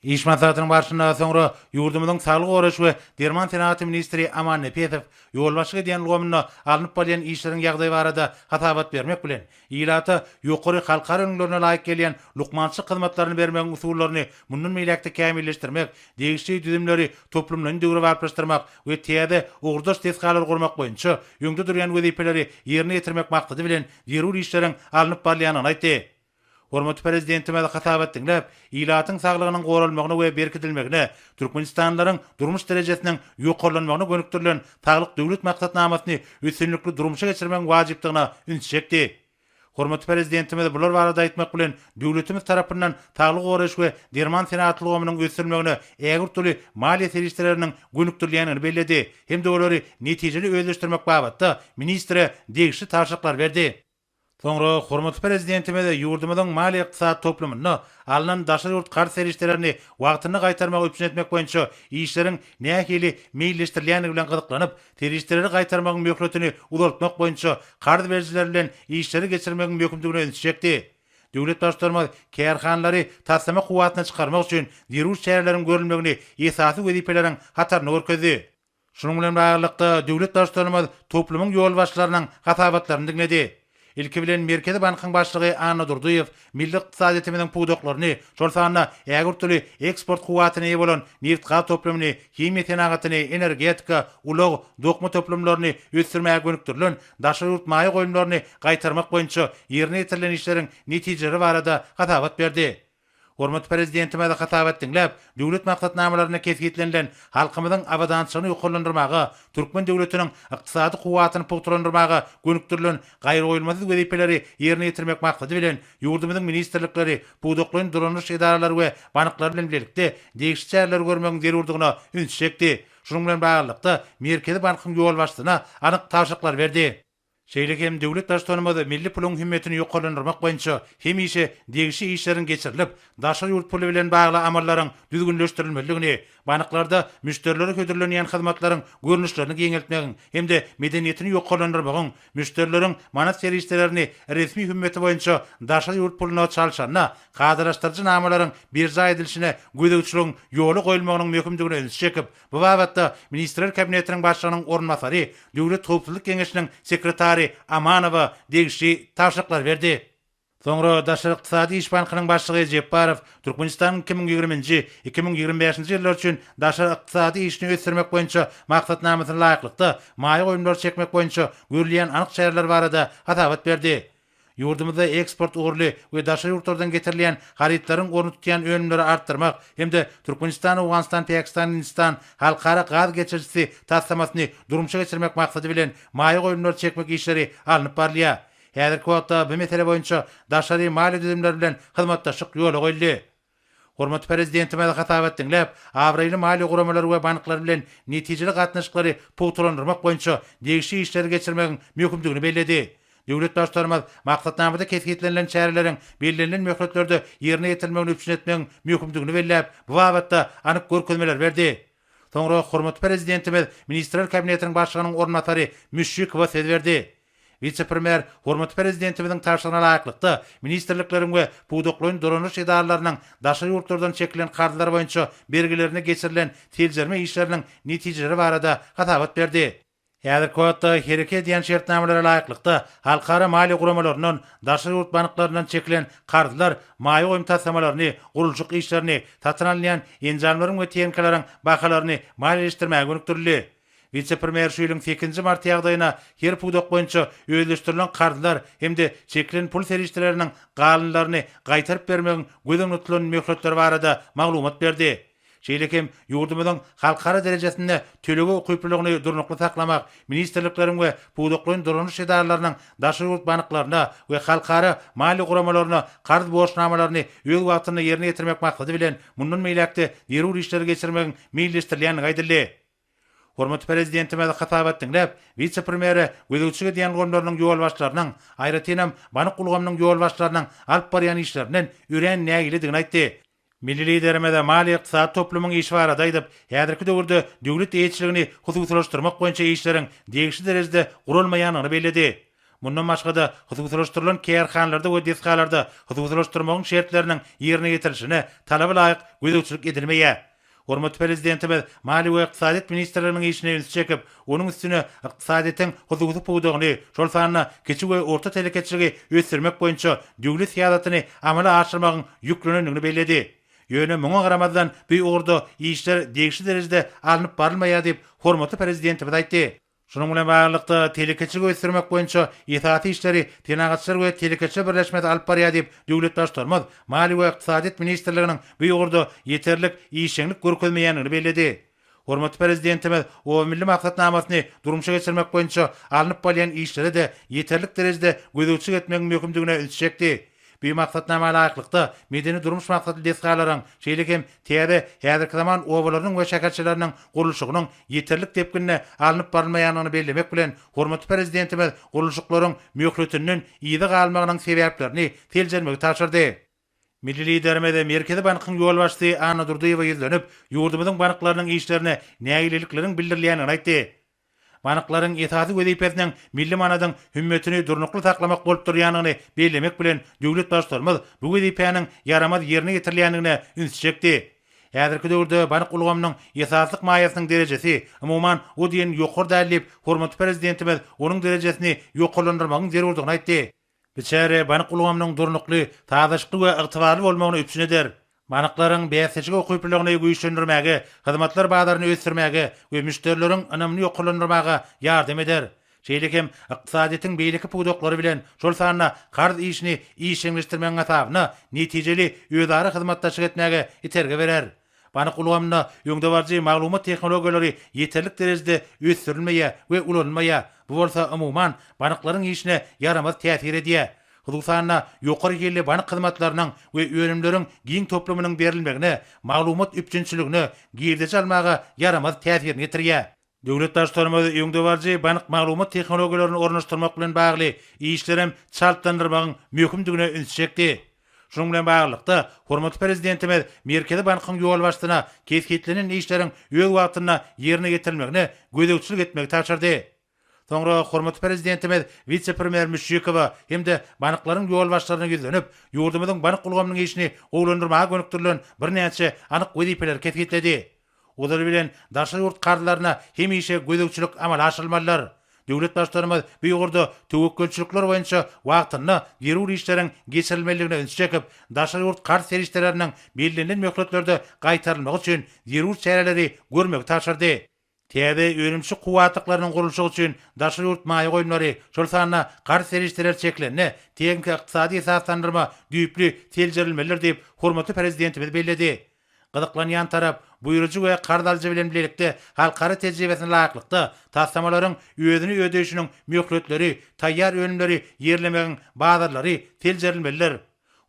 Iş maslahatynyň barşynda soňra ýurdumyzyň saglygy goraýyş we derman senagaty ministri Aman Nepesow ýolbaşçylyk edýän ulgamynda alnyp barylýan işleriň ýagdaýy barada hasabat bermek bilen, ilata ýokary halkara ülňülerine laýyk gelýän lukmançylyk hyzmatlaryny bermegiň usullaryny mundan beýläk-de kämilleşdirmek, degişli düzümleri toplumlaýyn döwrebaplaşdyrmak we täze ugurdaş desgalary gurmak boýunça öňde durýan wezipeleri ýerine ýetirmek maksady bilen zerur işleriň alnyp barylýandygyny aýtdy. Hormatly Prezidentimiz hasabat diňläp, ilatyň saglygynyň goralmagyna we berkidilmegine, türkmenistanlylaryň durmuş derejesiniň ýokarlanmagyna gönükdirilen Saglyk Döwlet maksatnamasyny üstünlikli durmuşa geçirmegiň wajypdygyna ünsi çekdi. Hormatly Prezidentimiz bular barada aýtmak bilen, döwletimiz tarapyndan saglygy goraýyş we derman senagaty ulgamynyň ösdürilmegine ägirt uly maliýe serişdeleriniň gönükdirilýändigini belledi hem-de olary netijeli özleşdirmek babatda ministre degişli tabşyryklary berdi. Soňra hormatly Prezidentimiz ýurdumyzyň maliýe-ykdysady toplumynda alnan daşary ýurt karz serişdelerini wagtynda gaýtarmagy üpjün etmek boýunça işleriň nähili meýilleşdirilýändigi bilen gyzyklanyp, serişdeleri gaýtarmagyň möhletini uzaltmak boýunça karz berijiler bilen işleri geçirmegiň möhümdigine ünsi çekdi. Döwlet Baştutanymyz kärhanalary taslama kuwwatyna çykarmak üçin zerur çäreleriň görülmegini esasy wezipeleriň hatarynda görkezdi. Şunuň bilen baglylykda, döwlet Baştutanymyz toplumyň ýolbaşçylarynyň hasabatlaryny diňledi. Ilki bilen Merkezi bankyň başlygy Anna Durdyýew milli ykdysadyýetimiziň pudaklaryny, şol sanda ägirt uly eksport kuwwatyna eýe bolan nebitgaz toplumyny, himiýa senagatyny, energetika, ulag, dokma toplumlaryny ösdürmäge gönükdirilen daşary ýurt maýa goýumlaryny gaýtarmak boýunça ýerine ýetirilen işleriň netijeleri barada hasabat berdi. Hormatly Prezidentimiz hasabat diňläp, döwlet maksatnamalarynda kesgitlenilen halkymyzyň abadançylygyny ýokarlandyrmaga, türkmen döwletiniň ykdysady kuwwatyny pugtalandyrmaga gönükdirilen gaýragoýulmasyz wezipeleri ýerine ýetirmek maksady bilen, ýurdumyzyň ministrlikleri, pudaklaýyn dolandyryş edaralary we banklary bilen bilelikde degişli çäreleri görmegiň zerurdygyna ünsi çekdi. Şunuň bilen baglylykda, Merkezi bankyň ýolbaşçysyna anyk tabşyryklary berdi. Şeýle hem döwlet Baştutanymyz milli puluň hümmetini ýokarlandyrmak boýunça hemişe degişli işleriň geçirilip, daşary ýurt puly bilen bagly amallaryň düzgünleşdirilmelidigini, banklarda müşderilere hödürlenýän hyzmatlaryň görnüşlerini giňeltmegiň hem-de medeniýetini ýokarlandyrmagyň, müşderileriň manat serişdelerini resmi hümmeti boýunça daşary ýurt puluna çalşanda kadalaşdyryjy namalaryň berjaý edilişine gözegçiligiň ýola goýulmagynyň möhümdigine ünsi çekip, Bu babatda Ministrler Kabinetiniň Başlygynyň orunbasary, Döwlet howpsuzlyk geňeşiniň sekretary Amanowa degişli tabşyryklary berdi. Soňra Daşary ykdysady iş bankynyň başlygy Jepbarow Türkmenistanyň 2020-nji, 2025-nji ýyllar üçin daşary ykdysady işini ösdürmek boýunça maksatnamasyna laýyklykda maýa goýumlary çekmek boýunça görülýän anyk çäreler barada hasabat berdi. Ýurdumyzda eksport ugurly we daşary ýurtlardan getirilýän harytlaryň ornuny tutýan önümleri artdyrmak hem-de Türkmenistan-Owganystan-Pakistan-Hindistan halkara gaz geçirijisi taslamasyny durmuşa geçirmek maksady bilen maýa goýumlary çekmek işleri alnyp barylýar. Häzirki wagtda bu mesele boýunça daşary maliýe düzümleri bilen hyzmatdaşlyk ýola goýuldy. Hormatly Prezidentimiz hasabat diňläp, abraýly maliýe guramalary we banklary bilen netijeli gatnaşyklary pugtalandyrmak boýunça degişli işleri geçirmegiň möhümdigini belledi. Döwlet Baştutanymyz maksatnamada kesgitlenilen çäreleriň bellenilen möhletlerde ýerine ýetirilmegini üpjün etmegiň möhümdigini belläp, bu babatda anyk görkezmeleri berdi. Soňra hormatly Prezidentimiz Ministrler Kabinetiniň Başlygynyň orunbasary Müşşikowa söz berdi. Wise-premýer hormatly Prezidentimiziň tabşyrygyna laýyklykda, ministrlikleriň we pudaklaýyn dolandyryş edaralarynyň daşary ýurtlardan çekilen karzlar boýunça bergilerine geçirilen seljerme işleriniň netijeleri barada hasabat berdi. Häzirki wagtda hereket edýän şertnamalara laýyklykda, halkara maliýe guramalaryndan, daşary ýurt banklaryndan çekilen karzlar maýa goýum taslamalaryny, gurluşyk işlerini, satyn alynýan enjamlaryň we tehnikalaryň bahalaryny maliýeleşdirmäge gönükdirildi. Wise-premýer şu ýylyň sekizinji mart ýagdaýyna her pudak boýunça özleşdirilen karzlar hem-de çekilen pul serişdeleriniň galyndylaryny gaýtaryp bermegiň göz öňünde tutulan möhletleri barada maglumat berdi. Şeýle hem ýurdumyzyň halkara derejesinde tölege ukyplylygyny durnukly saklamak, ministrlikleriň we pudaklaýyn dolanyş edaralarynyň daşary ýurt banklaryna we halkara maliýe guramalaryna karz borçnamalaryny öz wagtynda ýerine ýetirmek maksady bilen mundan beýläk-de zerur işleri geçirmegiň meýilleşdirilýändigi aýdyldy. Hormatly Prezidentimiz hasabat diňläp, wise-premýere gözegçilik edýän ulgamlarynyň ýolbaşçylarynyň, aýratynam, bank ulgamynyň ýolbaşçylarynyň alyp barýan işlerinden örän nägiledigini aýtdy. Milli Liderimiz maliýe-ykdysady toplumyň işi barada aýdyp, häzirki döwürde döwlet eýeçiligini hususylaşdyrmak boýunça işleriň degişli derejede guralmaýandygyny belledi. Mundan başga-da, hususylaşdyrylan kärhanalarda we desgalarda hususylaşdyrmagyň şertleriniň ýerine ýetirilişine talaba laýyk gözegçilik edilmeýär. Hormatly Prezidentimiz Maliýe we ykdysadyýet ministrliginiň işine ünsi çekip, onuň üstüne ykdysadyýetiň hususy pudagyny, şol sanda kiçi we orta telekeçiligi ösdürmek boýunça döwlet syýasatyny amala aşyrmagyň ýüklenendigini belledi. Ýöne muňa garamazdan, bu ugurda işler degişli derejede alnyp barylmaýar diýip, hormatly Prezidentimiz aýtdy. Şunuň bilen baglylykda, telekeçiligi ösdürmek boýunça esasy işleri Senagatçylar we telekeçiler birleşmesi alyp barýar diýip, döwlet Baştutanymyz Maliýe we ykdysadyýet ministrliginiň bu ugurda ýeterlik işjeňlik görkezmeýändigini belledi. Hormatly Prezidentimiz Oba milli maksatnamasyny durmuşa geçirmek boýunça alnyp barylýan işlere-de ýeterlik derejede gözegçilik etmegiň möhümdigine ünsi çekdi. Bu maksatnama laýyklykda, medeni-durmuş maksatly desgalaryň, şeýle hem täze häzirki zaman obalarynyň we şäherçeleriniň gurluşygynyň ýeterlik depginde alnyp barylmaýandygyny bellemek bilen, hormatly Prezidentimiz gurluşyklaryň möhletinden yza galmagynyň sebäplerini seljermegi tabşyrdy. Milli Liderimiz Merkezi bankyň ýolbaşçysy Anna Durdyýewa ýüzlenip, ýurdumyzyň banklarynyň işlerine nägilelikleriň bildirilýändigini aýtdy. Banklaryň esasy wezipesiniň milli manadyň hümmetini durnukly saklamak bolup durýandygyny bellemek bilen, döwlet Baştutanymyz bu wezipäniň ýaramaz ýerine ýetirilýändigine ünsi çekdi. Häzirki döwürde bank ulgamynyň esaslyk maýasynyň derejesi, umuman, o diýen ýokary däl diýip, hormatly Prezidentimiz onuň derejesini ýokarlandyrmagyň zerurdygyny aýtdy. Bu çäre bank ulgamynyň durnukly, sazlaşykly we ygtybarly bolmagyny üpjün eder. Banklaryň bäsleşige ukyplylygyny güýçlendirmäge, hyzmatlar bazaryny ösdürmäge we müşderileriň ynamyny ýokarlandyrmaga ýardam eder. Şeýle hem ykdysadyýetiň beýleki pudaklary bilen, şol sanda karz işini işjeňleşdirmegiň hasabyna netijeli özara hyzmatdaşlyk etmäge itergi berer. Bank ulgamynda öňdebaryjy maglumat tehnologiýalary ýeterlik derejede ösdürilmeýär we ulanylmaýar, bu bolsa, umuman, banklaryň işine ýaramaz täsir edýär. Hususan-da, ýokary hilli bank hyzmatlarynyň we önümleriň giň toplumynyň berilmegine, maglumat üpjünçiligine, girdeji almaga ýaramaz täsirini ýetirýär. Döwlet Baştutanymyz öňdebaryjy bank maglumat tehnologiýalaryny ornaşdyrmak bilen bagly işlerem çaltlandyrmagyň möhümdigine ünsi çekdi. Şunuň bilen baglylykda, hormatly Prezidentimiz Merkezi bankyň ýolbaşçysyna kesgitlenen işleriň öz wagtynda ýerine ýetirilmegine gözegçilik etmegi tabşyrdy. Soňra hormatly Prezidentimiz wise-premýer Müşşikowa hem-de banklaryň ýolbaşçylaryna ýüzlenip, ýurdumyzyň bank ulgamynyň işini gowulandyrmaga gönükdirilen birnäçe anyk wezipeleri kesgitledi. Ozaly bilen, daşary ýurt karzlaryna hemişe gözegçilik amala aşyrylmalydyr. Döwlet Baştutanymyz bu ugurda töwekgelçilikler boýunça wagtynda zerur işleriň geçirilmelidigine ünsi çekip, daşary ýurt karz serişdeleriniň bellenilen möhletlerde gaýtarylmagy üçin zerur çäreleri görmegi tabşyrdy. Täze önümçilik kuwwatlyklarynyň gurluşygy üçin daşary ýurt maýa goýumlary, şol sanda karz serişdeleri çekilende, tehniki-ykdysady esaslandyrma düýpli seljerilmelidir diýip, hormatly Prezidentimiz belledi. Gyzyklanýan tarap, buýrujy we karz alyjy bilen bilelikde halkara tejribesine laýyklykda, taslamalaryň özüni ödeýşiniň möhletleri, taýýar önümleri ýerlemegiň bazarlary seljerilmelidir.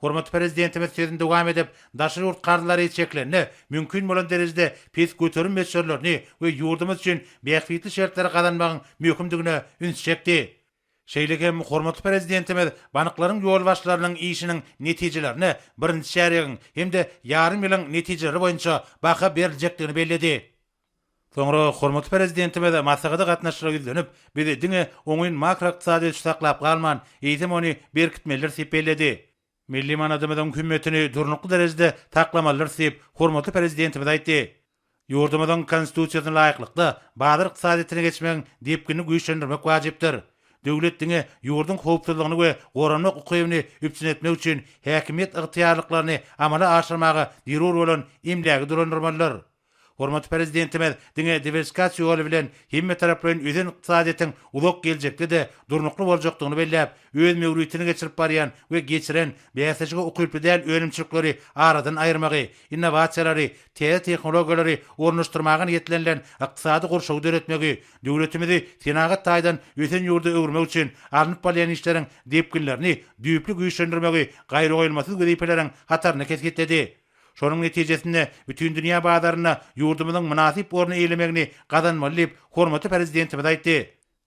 Hormatly Prezidentimiz sözüni dowam edip, daşary ýurt karzlary çekilende mümkin bolan derejede pes göterim möçberlerini we ýurdumyz üçin bähbitli şertleri gazanmagyň möhümdigine ünsi çekdi. Şeýle hem hormatly Prezidentimiz banklaryň ýolbaşçylarynyň işiniň netijelerine birinji çärýegiň hem-de ýarym ýylyň netijeleri boýunça baha beriljekdigini belledi. Soňra hormatly Prezidentimiz maslahata gatnaşyjylara ýüzlenip, Biz diňe oňyn makroykdysady ösüşi saklap galman, eýsem ony berkitmelidiris diýip belledi. Milli manadymyzyň hümmetini durnukly derejede saklamalydyrys diýip, hormatly Prezidentimiz aýtdy. Ýurdumyzyň Konstitusiýasyna laýyklykda, bazar ykdysadyýetine geçmegiň depginini güýçlendirmek wajypdyr. Döwlet diňe ýurduň howpsuzlygyny we goranmak ukybyny üpjün etmek üçin häkimiýet ygtyýarlyklaryny amala aşyrmaga zerur bolan emlägi dolandyrmalydyr. Hormatly Prezidentimiz diňe diwersifikasiýa ýoly bilen hemmetaraplaýyn ösen ykdysadyýetiň uzak geljekde-de durnukly boljakdygyny belläp, öz möwritini geçirip barýan we geçiren, bäsleşige ukyply däl önümçilikleri aradan aýyrmagy, innowasiýalary, täze tehnologiýalary ornaşdyrmaga niýetlenilen ykdysady gurşawy döretmegi, döwletimizi senagat taýdan ösen ýurda öwürmek üçin alnyp barylýan işleriň depginlerini düýpli güýçlendirmegi gaýragoýulmasyz wezipeleriň hatarynda kesgitledi. Şonuň netijesinde, bütindünýä bazarynda ýurdumyzyň mynasyp orny eýelemegini gazanmaly diýip, hormatly Prezidentimiz aýtdy.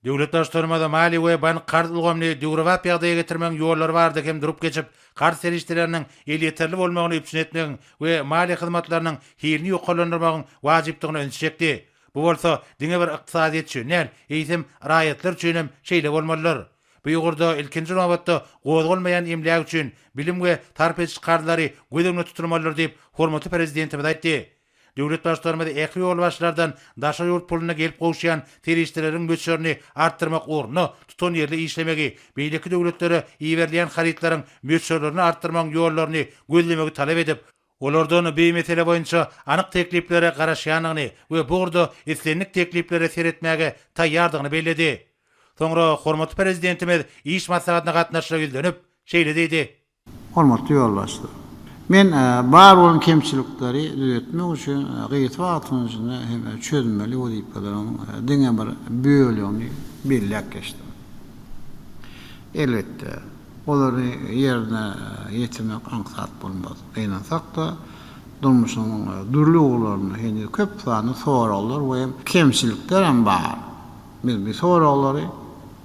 Döwlet Baştutanymyz maliýe we bank-karz ulgamyny döwrebap ýagdaýa getirmegiň ýollary barada hem durup geçip, karz serişdeleriniň elýeterli bolmagyny üpjün etmegiň we maliýe hyzmatlarynyň hilini ýokarlandyrmagyň wajypdygyna ünsi çekdi. Bu bolsa diňe bir ykdysadyýet üçin däl, eýsem, raýatlar üçin hem şeýle bolmalydyr. Bu ugurda ilkinji nobatda gozgalmaýan emläk üçin bilim we sarp ediş karzlary göz öňünde tutulmalydyr diýip, hormatly Prezidentimiz aýtdy. Döwlet Baştutanymyz ähli ýolbaşçylardan daşary ýurt puluna gelip gowuşýan serişdeleriň möçberini artdyrmak ugrunda tutanýerli işlemegi, beýleki döwletlere iberilýän harytlaryň möçberlerini artdyrmagyň ýollaryny gözlemegi talap edip, olardan bu mesele boýunça anyk tekliplere garaşýandygyny we bu ugurda islendik tekliplere seretmäge taýýardygyny belledi. Soňra hormatly Prezidentimiz iş maslahatyna gatnaşyja ýüzlenip, şeýle diýdi. Hormatly ýolbaşçylar! Men bar bolan kemçilikleri düzetmek üçin gysga wagtyň içinde hem çözmeli wezipeleriň diňe bir bölegini belläp geçdim. Elbetde, olary ýerine ýetirmek aňsat bolmaz. Gynansak-da, durmuşyň dürli ugurlarynda heniz köp sanly soraglar we kemçilikler hem bar. Biz bu soraglary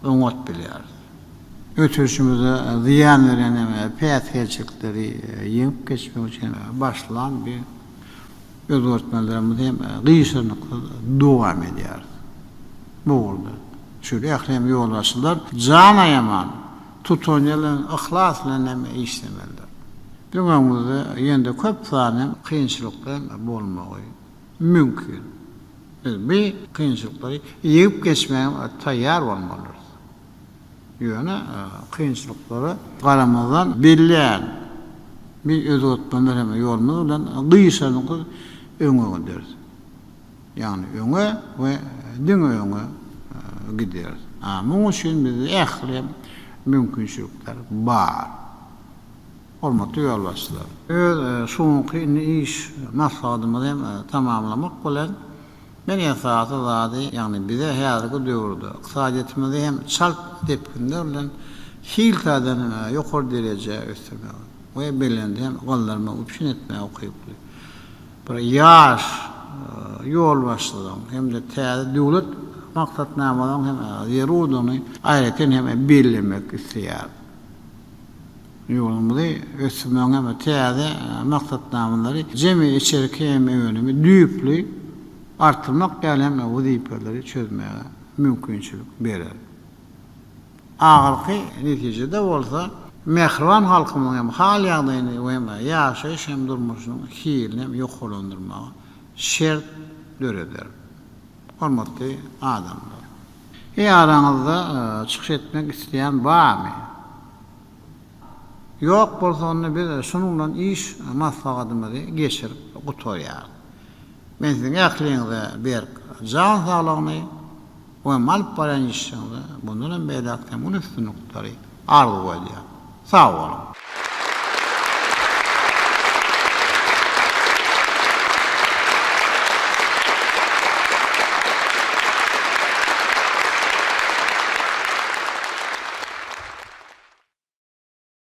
oňat bilýäris. Ösüşimize zyýan berýän hem päsgelçilikleri ýeňip geçmek üçin başlan bu özgertmelerimizi hem gyşarnyksyz dowam edýäris. Bu ugurda şeýle ähli hem ýolbaşçylar jan aýaman, tutanýerli, yhlas bilen hem işlemelidir. Biziň öňümizde ýene-de köp sanly kynçylyklar bolmagy mümkin. Biz bu kynçylyklary ýeňip geçmäge taýýar bolmalydyrys. Ýöne kynçylyklara garamazdan bellän bir özgertmeler hem ýolumyz bilen gyşarnyksyz öňe gideris. Ýagny öňe we diňe öňe gideris. A muň üçin bizde ähli mümkinçilikler bar. Hormatly ýolbaşçylar! Öz şu günki indi iş maslahatymyzy hem tamamlamak bilen, men esasy zady, ýagny bize häzirki döwürde ykdysadyýetimizi hem çalt depginler bilen hil taýdan ýokary derejä ösdürmegi we belende hem galdyrmagy üpjün etmäge ukyply bir ýaş ýolbaşçylygyň hem-de täze döwlet maksatnamalaryň hem zerurdygyny aýratyn hem bellemek isleýärin. Ýurdumyzy ösdürmegiň hem täze maksatnamalary jemi içerki hem önümi düýpli artdyrmak ýaly hem wezipeleri çözmäge mümkinçilik berer. Ahyrky netijede bolsa mähriban halkymyzyň hem hal-ýagdaýyny we hem ýaşaýyş hem durmuşynyň hilini hem ýokarlandyrmaga şert döreder. Hormatly adamlar! Eý araňyzda çykyş etmek isleýän barmy? Ýok bolsa onda biz şunuň bilen iş maslahatymyzy geçirip gutarýarys. Men siziň ähliňize berk jan saglygyny we alyp barýan işleriňizde mundan hem beýläk hem uly üstünlikleri arzuw edýän. Sag boluň!